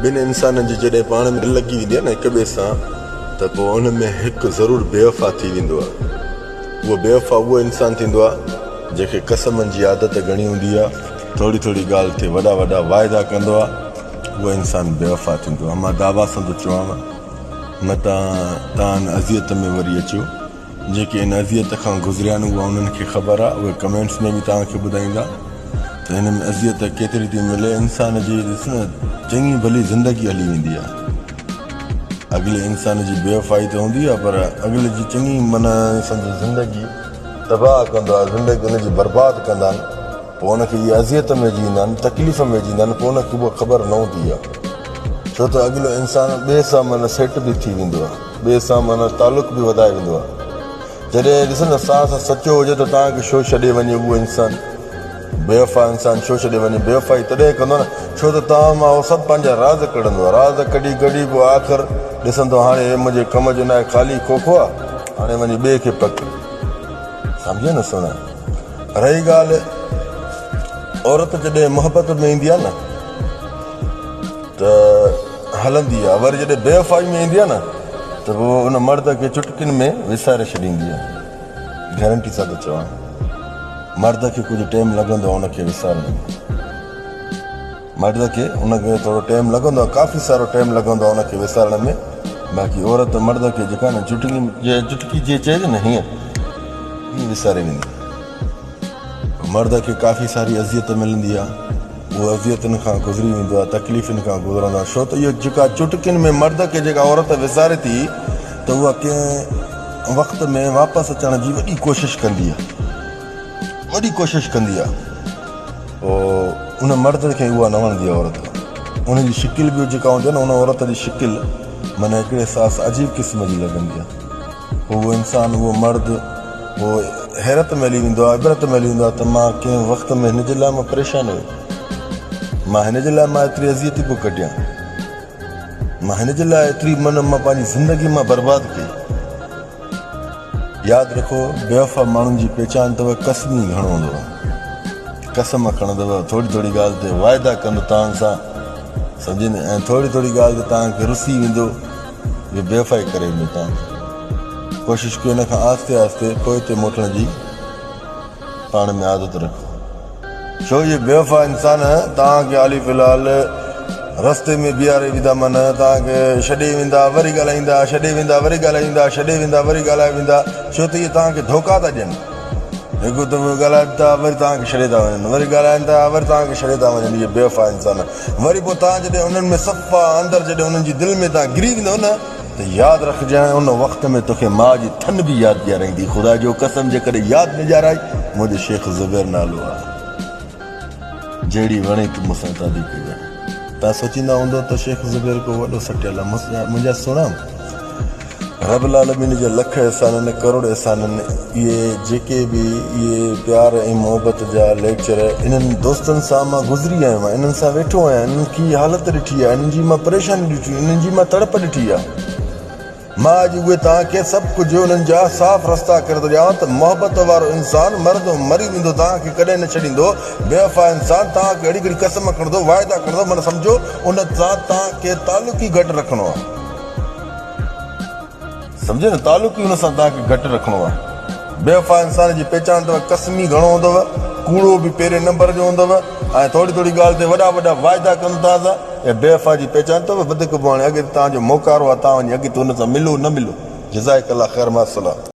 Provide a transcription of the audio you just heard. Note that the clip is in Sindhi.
ٻن انسانن جي جڏهن پاڻ ۾ دل لڳي ويندي آهي نه هڪ ٻئي سان ته پوء ان ۾ هڪ ضرور بيوفا ٿي ويندو آهي. اهو بيوفا اهو انسان ٿيندو آهي جنهن کي قسمن جي عادت گهڻي هوندي آهي، ٿوري ٿوري ڳالهه تي وڏا وڏا واعدا ڪندو آهي، اهو انسان بيوفا ٿيندو آهي. مان دعويٰ سان ٿو چوانو متان توهان ان اذيت ۾ وري اچو. جيڪي ان اذيت کان گذريا آهن اها انهن کي خبر آهي اهي ڪمينٽس ۾ به توهان کي ٻڌائيندا ته هن ۾ اذيت ڪيتري ٿي ملي انسان جي ڏس نه چڱي ڀلي زندگي هلي ويندي آهي اڳلي انسان جي بيوفائي ته هوندي آهي پر اڳلي جي چڱي من سندس زندگي تباهه ڪندو آهي زندگي ان جي برباد ڪندا آهن پوء ان کي اهي اذيت ۾ وجهي ايندا آهن تڪليف ۾ وجهي ايندا آهن پوء ان کي اها خبر نه هوندي آهي ڇو ته اڳلو انسان ٻئي سان من سيٽ به ٿي ويندو آهي ٻئي سان معنيٰ تعلق به وڌائي ويندو آهي. جڏهن ڏسو نه ساهه سان سچو هجي ته توهان کي ڇو ڇڏي وڃي اهو انسان بيوفا انسان ڇو ڇڏي وڃي بيوفائي تڏهن ڪندو نه ڇو ته توهان مان هو سڀ پنهنجا راز ڪڍندو آهي راز ڪڍي ڪڍي پوء آخر ڏسندو هاڻي هي منهنجي ڪم جو ناهي خالي کوکو آهي هاڻي وڃي ٻئي کي پڪڙ سمجهيو نه سهڻا رهي ڳالهه عورت جڏهن محبت ۾ ايندي آهي نه ته هلندي آهي وري جڏهن بيوفائي ۾ ايندي آهي نه ته پوء ان مرد کي چٽڪين ۾ وساري ڇڏيندي آهي گارنٽي سان ٿو چوان مرد کي ڪجهه ٽيم لڳندو آهي ان کي وسارڻ ۾ مرد کي ان کي ٿورو ٽيم لڳندو آهي ڪافي سارو ٽيم لڳندو آهي ان کي وسارڻ ۾ باقي عورت مرد کي جيڪا نه چٽڪي چٽڪي جي چئجي نه هيئن هيئن وساري ويندي مرد کي ڪافي ساري اذيت ملندي آهي اهو اذيتن کان گذري ويندو آهي تڪليفن کان گذرندو آهي ڇو ته اهو جيڪا چٽڪين ۾ مرد کي جيڪا عورت وساري ٿي ته اها ڪنهن وقت ۾ واپس اچڻ جي وڏي ڪوشش ڪندي آهي وڏي ڪوشش ڪندي آهي پوء ان مرد کي اها نه وڻندي آهي عورت ان جي شڪل به جيڪا هوندي آهي نه ان عورت جي شڪل معنيٰ هڪڙي حساب سان عجيب قسم جي لڳندي آهي پوء اهو انسان اهو مرد پوء حيرت ۾ هلي ويندو آهي عبرت ۾ هلي ويندو آهي ته مان ڪنهن وقت ۾ هن جي لاء مان پريشان هيس مان هن جي لاء مان ايتري اذيت پيو ڪڍيان مان هن جي لاء ايتري من مان پنهنجي زندگي مان برباد ڪئي ياد رکو بيوفا ماڻهن جي پهچان اٿو قسمي گهڻو هوندو آهي قسم کڻندو ٿوري ٿوري ڳالهه تي واعدا ڪندو توهان سان سمجهي نه ۽ ٿوري ٿوري ڳالهه تي توهان کي رسي ويندو جو بيوفائي ڪري ويندو توهان کي ڪوشش ڪيو ان کان آهستي آهستي پوئتي موٽڻ جي پاڻ ۾ عادت رکو ڇو اهي بيوفا انسان توهان کي حالي في الحال رستي ۾ بيهاري ويندا من توهان کي ڇڏي ويندا وري ڳالهائيندا ڇڏي ويندا وري ڳالهائيندا ڇڏي ويندا وري ڳالهائي ويندا ڇو ته اهي توهان کي ڌوڪا ٿا ڏين هڪ دفعو ڳالهائن ٿا وري توهان کي ڇڏي ٿا وڃن وري ڳالهائن ٿا وري توهان کي ڇڏي ٿا وڃن اهي بيوفا انسان وري پوء توهان جڏهن انهن ۾ صفا اندر جڏهن انهن جي دل ۾ توهان گري ويندؤ نه ته ياد رکجانء ان وقت ۾ توکي ماء جي ٿن به ياد ڏيارائيندي خدا جو قسم جيڪڏهن ياد نه ڏيارائي منهنجو شيخ زبير نالو آهي جهڙي وڻي تون مون سان تعدي ڪجانء. توهان سوچيندا هوندؤ ته شيخ زبير ڪو وڏو سٽيل آهي منهنجا سهڻا رب العالمين جا لک احسان آهن ڪروڙ احسان آهن اهي جيڪي به اهي پيار ۽ محبت جا ليڪچر انهن دوستن سان مان گذري آيو آهيان انهن سان ويٺو آهيان انهن کي حالت ڏٺي آهي انهن جي مان پريشاني ڏٺي انهن جي مان تڙپ ڏٺي آهي مان اڄ اهي توهان کي سڀ ڪجهه انهن جا صاف رستا ڪري ٿو ڏيان ته محبت وارو انسان مرندو مري ويندو توهان کي ڪڏهن نه ڇڏيندو بيوفا انسان توهان کي اهڙي گهڙي قسم کڻندو واعدا کڻندو معنيٰ سمجهو ان سان توهان کي تعلق ئي گهٽ رکڻو آهي سمجهيو نه تعلق ئي ان سان توهان کي گهٽ رکڻو آهي. بيوفا انسان جي پهچان اٿو قسمي گهڻو هوندو، ڪوڙو به پهرين نمبر جو هوندو ۽ ٿوري ٿوري ڳالهه تي وڏا وڏا واعدا ڪندو توهان سان. اها بيوفا جي پهچان اٿو وڌيڪ به هاڻي اڳتي توهان جو موقعارو آهي توهان وڃي اڳتي ان سان ملو نه ملو. جزاڪ الله خير مع السلام.